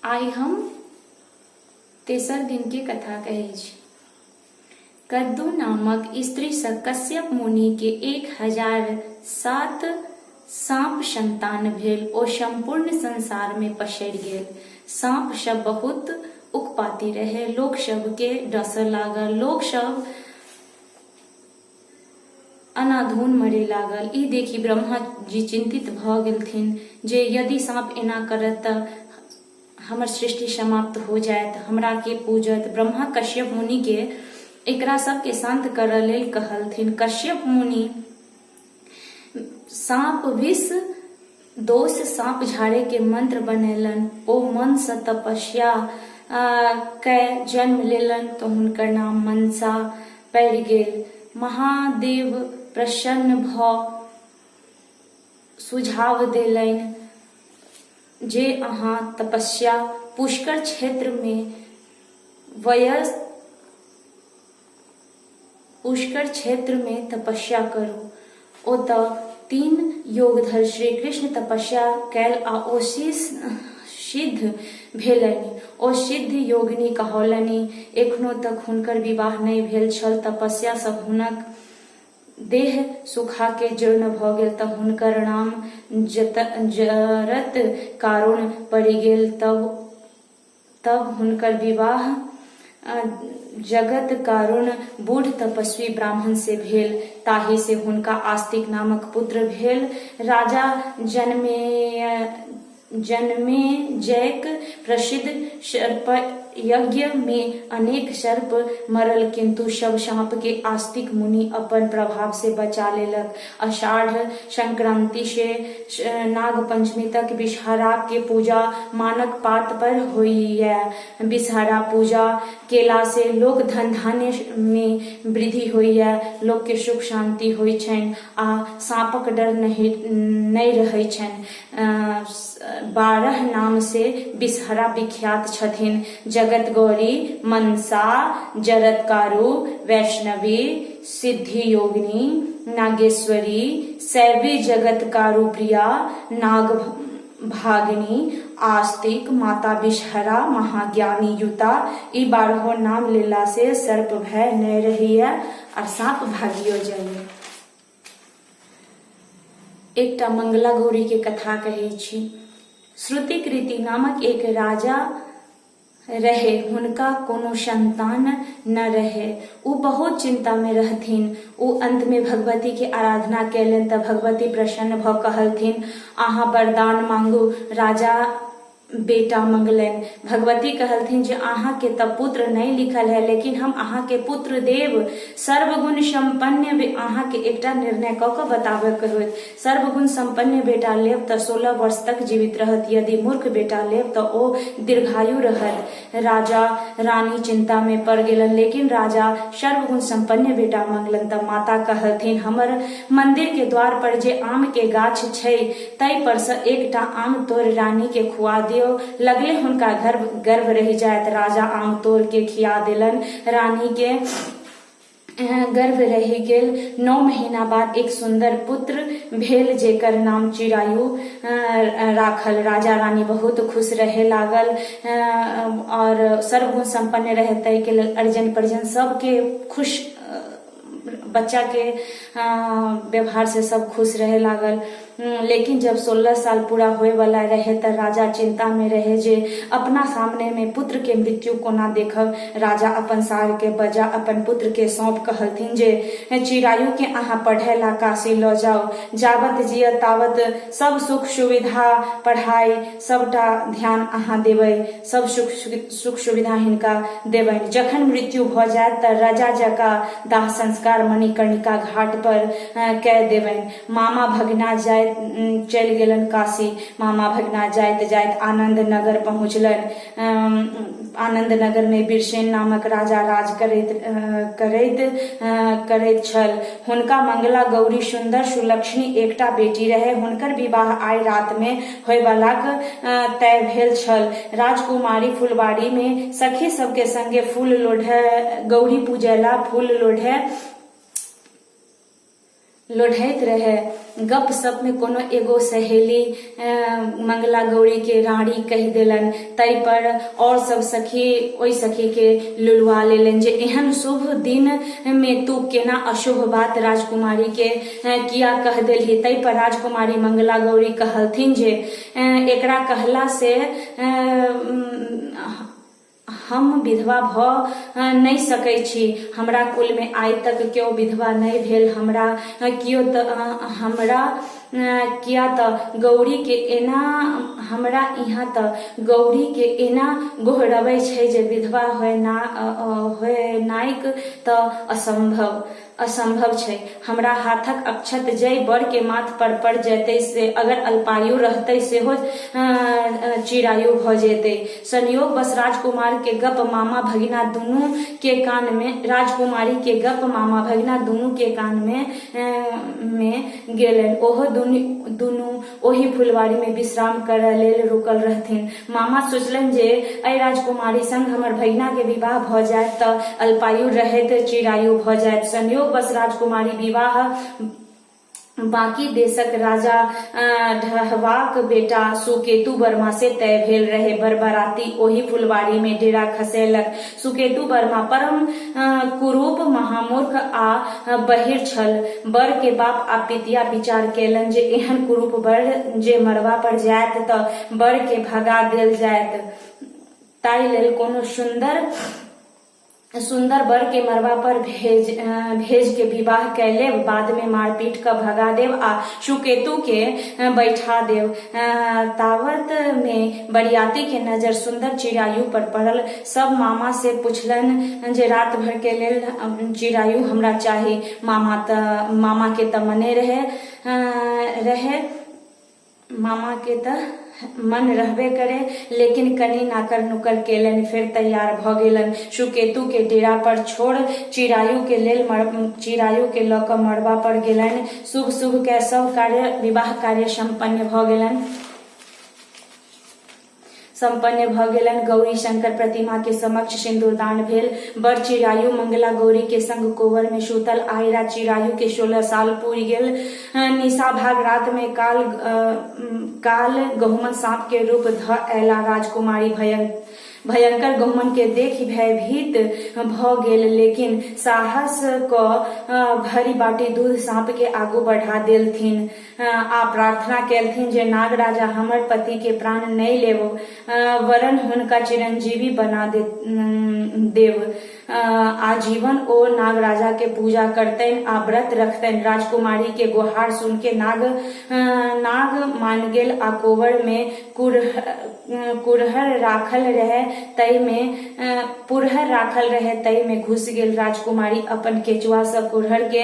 आइ हम तेसर दिन के कथा कहै छी। कद्दू नामक स्त्री सँ कश्यप मुनि के 1007 साँप संतान भेल। ओ सम्पूर्ण संसार मे पसरि गेल। साँप सब बहुत उकपाती रहे। लोक सब के डसऽ लागल। लोक सब अनाधुन मरय लागल। ई देखि ब्रह्मा जी चिन्तित भऽ गेलथिन जे यदि साँप एना करत तऽ हमर सृष्टि समाप्त हो जायत, हमरा के पूजत? ब्रह्मा कश्यप मुनि के एकरा सब के शांत करऽ लेल कहलथिन। कश्यप मुनि साँप विष दोष साँप झाड़े के मंत्र बनेलनि। ओ मन सँ तपस्या कय जन्म लेलनि तऽ हुनकर नाम मनसा पड़ि गेल। महादेव प्रसन्न भऽ सुझाव देलनि जे अहाँ तपस्या पुष्कर क्षेत्र मे वयस पुष्कर क्षेत्र मे तपस्या करू। ओतऽ तीन योगधर श्रीकृष्ण तपस्या कयल आ ओ सिद्ध भेलनि। ओ सिद्ध योगिनी कहौलनि। एखनो तक हुनकर विवाह नहि भेल छल। तपस्या सँ हुनक देह सुखा के जीर्ण भऽ गेल तऽ हुनकर नाम जरत्कारुण पड़ि गेल। तब हुनकर विवाह जगत्कारुण बूढ़ तपस्वी ब्राह्मण से भेल। ताहि से हुनका आस्तिक नामक पुत्र भेल। राजा जनमेजयक प्रसिद्ध सर्पयज्ञ मे अनेक सर्प मरल, किन्तु सब साँप के आस्तिक मुनि अपन प्रभाव से बचा लेलक। आषाढ़ संक्रांति से नाग पंचमी तक विषहरा के पूजा मानक पात पर होइए। विषहरा पूजा केला से लोक धन धान्य मे वृद्धि होइए, लोक के सुख शांति होइ छनि आ साँपक डर नहि रहै छनि। 12 नाम से विषहरा विख्यात छथिन। जगत गौरी, मनसा, जरत्कारु, वैष्णवी, सिद्धि योगिनी, नागेश्वरी, शैवी जगत्कारु प्रिया, नाग भागिनी, आस्तिक, माता विषहरा, महाज्ञानी युता, ई 12 नाम लेला से सर्प भय नहि रहैए आर साँप भागियो जाइए। एकटा मंगला गौरी के कथा कहै छी। श्रुतिकृति नामक एक राजा रहे। हुनका कोनो संतान न रहे। ओ बहुत चिंता में रहथिन। ओ अंत में भगवती के आराधना केलनि तऽ भगवती प्रसन्न भऽ कहलथिन, अहाँ वरदान मांगू। राजा बेटा मंगलनि। भगवती कहलथिन जे अहाँ के तऽ पुत्र नहि लिखल है, लेकिन हम अहाँ के पुत्र देब। सर्वगुण सम्पन्न अहाँ के एकटा निर्णय कऽ कऽ बताबय के होयत। सर्वगुण सम्पन्न बेटा लेब तऽ 16 वर्ष तक जीवित रहत। यदि मूर्ख बेटा लेब तऽ ओ दीर्घायु रहत। राजा रानी चिंता में पड़ गेलन, लेकिन राजा सर्वगुण सम्पन्न बेटा मंगलन। तऽ माता कहलथिन, हमर मंदिर के द्वार पर जे आम के गाछ छै ताहि पर सँ एकटा आम तोड़ि रानी के खुआ दियौ, लगले हुनका गर्भ रहि जायत। राजा आम तोड़ि के खिया देलनि। रानी के गर्भ रहि गेल। 9 महीना बाद एक सुन्दर पुत्र भेल जेकर नाम चिरायु राखल। राजा रानी बहुत खुश रहे लागल और सर्वगुण सम्पन्न रहे, ताहि के लेल अर्जन परिजन सबके खुश बच्चा के व्यवहार से सब खुश रहे लागल। लेकिन जब 16 साल पूरा होए वाला रहे तऽ राजा चिंता में रहे जे अपना सामने में पुत्र के मृत्यु कोना देखब। राजा अपन सार के बजा अपन पुत्र के सौंप कहलथिन जे चिरायु के अहाँ पढ़े ला काशी लऽ जाउ, जाबत जियत ताबत सब सुख सुविधा पढ़ाई सबटा ध्यान अहाँ देबै, सब सुख सुविधा हिनका देबनि। जखन मृत्यु भऽ जायत तऽ राजा जकाँ दाह संस्कार मणिकर्णिका घाट पर कय देबनि। मामा भगिना जाइत चलि गेलनि काशी। मामा भगिना जाइत जाइत आनन्द नगर पहुँचलनि। आनन्द नगर मे वीरसेन नामक राजा राज करैत छल। हुनका मंगला गौरी सुन्दर सुलक्षणी एकटा बेटी रहै। हुनकर विवाह आइ रात मे होयवलाक तय भेल छल। राजकुमारी फुलबाड़ी मे सखी सबके संगे फूल लोढ़य, गौरी पूजयला फूल लोढ़य लोढ़ैत रहए। गप्प-सप्पमे कोनो एगो सहेली मंगला गौरीकेँ राँड़ी कहि देलनि। ताहिपर आओर सभ सखी ओहि सखीकेँ लुलुआ लेलनि जे एहन शुभ दिनमे तूँ केना अशुभ बात राजकुमारीकेँ किया कहि देलही। ताहिपर राजकुमारी मंगला गौरी कहलथिन जे एकरा कहलासँ हम विधवा भऽ नहि सकैत छी। हमरा कुलमे आइ तक केओ विधवा नहि भेल। हमरा कियो तऽ हमरा किया तऽ गौरीके एना हमरा इहाँ तऽ गौरीके एना गोहरबै छै जे विधवा होनाइक तऽ असम्भव। असंभव छै। हमरा हाथक अक्षत जै वर के माथ पर पड़ि जेतै से अगर अल्पायु रहतै सेहो चिरायु भ जेतै। संयोगवश राजकुमार के गप्प मामा भगिना दुनू के कान मे राजकुमारी के गप्प मामा भगिना दुनू के कान मे मे गेलनि। ओहो दुनू ओही फुलवारी मे विश्राम करऽ लेल रुकल रहथिन। मामा सोचलनि जे एहि राजकुमारी संग हमर भगिना के विवाह भऽ जायत तऽ अल्पायु रहैत चिरायु भऽ जायत। संयोगवश राजकुमारी विवाह बाँकी देशक राजा ढहवाक बेटा सुकेतु वर्मा से तय भेल रहै। बर-बराती ओही फुलवारी मे डेरा खसेलक। सुकेतु वर्मा परम कुरूप, महामूर्ख आ बहिर छल। वर के बाप आ पितिया विचार केलनि जे एहन कुरूप वर जे मड़बा पर जायत त वर के भगा देल जायत। ताहि लेल कोनो सुन्दर सुन्दर वर के मड़बा पर भेज भेज के विवाह कय लेब। बाद मे मारपीट क भगा देब आ सुकेतु के बैठा देब। तावत मे बरियाती के नजर सुन्दर चिरायु पर पड़ल। सब मामा से पुछलनि जे राति भर के लेल चिरायु हमरा चाही। मामा त मामा के त मने रहे रहे मामा के त मन रहबे करे, लेकिन कनि नाकर नुकर केलनि, फेर तैयार भ गेलनि। सुकेतु के डेरा पर छोड़ चिरायु के लेल चिरायु के ल क मड़बा पर गेलनि। शुभ शुभ कय सब कार्य विवाह कार्य सम्पन्न भ गेलनि। सम्पन्न भऽ गेलनि। गौरी शंकर प्रतिमा के समक्ष सिन्दूरदान भेल। बर चिरायु मंगला गौरी के संग कोबर मे सुतल। आइ रात चिरायु के 16 साल पुरि गेल। निशाभाग रात मे काल काल गहुमन साँप के रूप धऽ अयला। राजकुमारी भयंकर गहुमन के देखि भयभीत भऽ गेल, लेकिन साहस कऽ भरि बाटी दूध साँप के आगू बढ़ा देलथिन। आ प्रार्थना केलथिन जे नाग राजा हमर पति के प्राण नहि लेब, वरन् हुनका चिरंजीवी बना देब। आजीवन ओ नाग राजा के पूजा करतनि आ व्रत रखतनि। राजकुमारी के गोहार सुन के नाग नाग मान गेल आ कोबर मे कुरहर राखल रहै तै मे पुरहर राखल रहै तै मे घुसि गेल। राजकुमारी अपन केचुआ सँ कुरहर के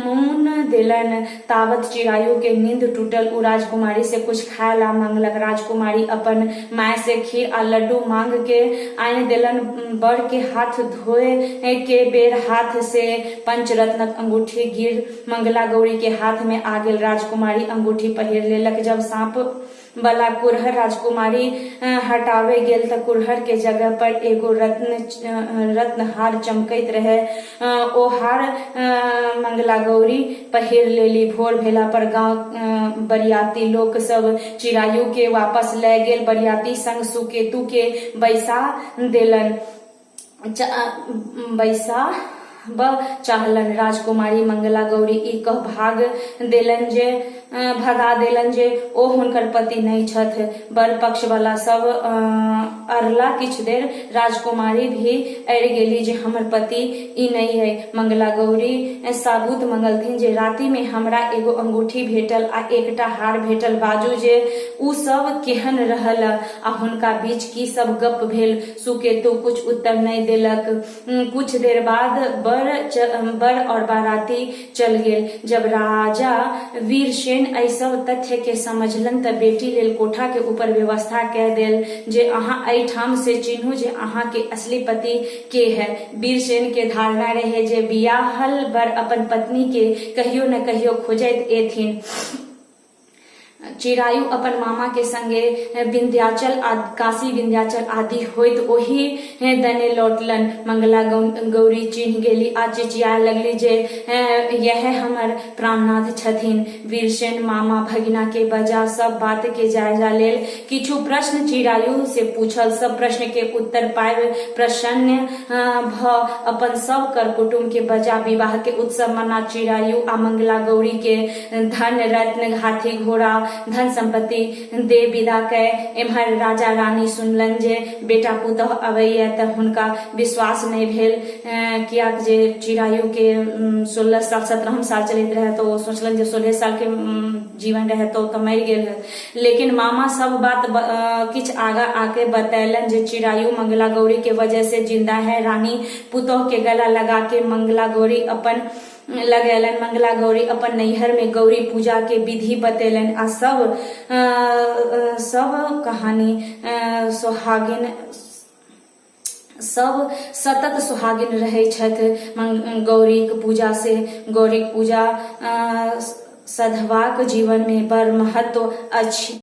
मून देलनि। तावत चिरायु के नींद टूटल। ओ राजकुमारी से कुछ खाय ला मांगलक। राजकुमारी अपन माय से खीर आ लड्डू मांग के आनि देलनि। बर के हाथ धोय के बेर हाथ से पंचरत्नक अंगूठी गिर मंगला गौरी के हाथ में आ गेल। राजकुमारी अंगूठी पहिर लेलक। जब साँप बला कुरहर राजकुमारी हटावे गेल त कुरहर के जगह पर एगो रत्न रत्नहार चमकैत रहे। ओ हार मंगला गौरी पहिर लेली। भोर भेला पर गाँव बरियाती लोक सब चिरायु के वापस लय गेल। बरियाती संग सुकेतु के बैसा देलनि। बैसाबऽ चाहलनि। राजकुमारी मंगला गौरी ई कह भाग देलनि जे भगा देलनि जे ओ हुनकर पति नहि छथि। वर पक्ष बला सब अड़ला किछु देर। राजकुमारी भी अड़ि गेली जे हमर पति ई नहि अइ। मंगला गौरी साबूत मंगलथिन जे राति मे हमरा एगो अंगूठी भेटल आ एकटा हार भेटल। बाजू जे ओ सब केहन रहल आ हुनका बीच की सब गप्प भेल। सुकेतु कुछ उत्तर नहि देलक। कुछ देर बाद बर बर और बाराती चल गेल। जब राजा वीरसेन एहि सब तथ्य के समझलनि त बेटी लेल कोठा के ऊपर व्यवस्था कय देल जे अहाँ एहि ठाम से चिन्हू जे अहाँ के असली पति के है। वीरसेन के धारणा रहे जे बियाहल बर अपन पत्नी के कहियो न कहियो खोजैत एथिन। चिरायु अपन मामा के संगे विंध्याचल आ काशी विंध्याचल आदि होइत ओहि दने लौटलन। मंगला गौरी चिन्ह गेली आ चिचियाए लगली जे यैह हमर प्राणनाथ छथिन। वीरसेन मामा भगिना के बजा सब बात के जायजा लेल। किछु प्रश्न चिरायु से पूछल। सब प्रश्न के उत्तर पाबि प्रसन्न भ अपन सब कर कुटुम के बजा विवाह के उत्सव मना चिरायु आ मंगला गौरी के धन रत्न हाथी घोड़ा धन सम्पत्ति दे विदा कय एम्हर राजा रानी सुनलनि जे बेटा पुतोह अबैए तऽ हुनका विश्वास नहि भेल किएक जे चिरायुके 16 साल 17 साल चलैत रहै तऽ ओ सोचलनि जे 16 सालके जीवन रहै तऽ ओ तऽ मरि गेल होयत। लेकिन मामा सब बात किछु आगाँ आके बतेलनि जे चिरायु मंगला गौरी के वजह से जिंदा है। रानी पुतोह के गला लगा के मंगला गौरी अपन लगेलनि। मंगला गौरी अपन नैहर में गौरी पूजा के विधि बतेलनि आ सब सब कहानी सोहागिन सब सतत सोहागिन रहै छथि गौरीक पूजा से। गौरीक पूजा सधवाक जीवन में बड़ महत्व अछि।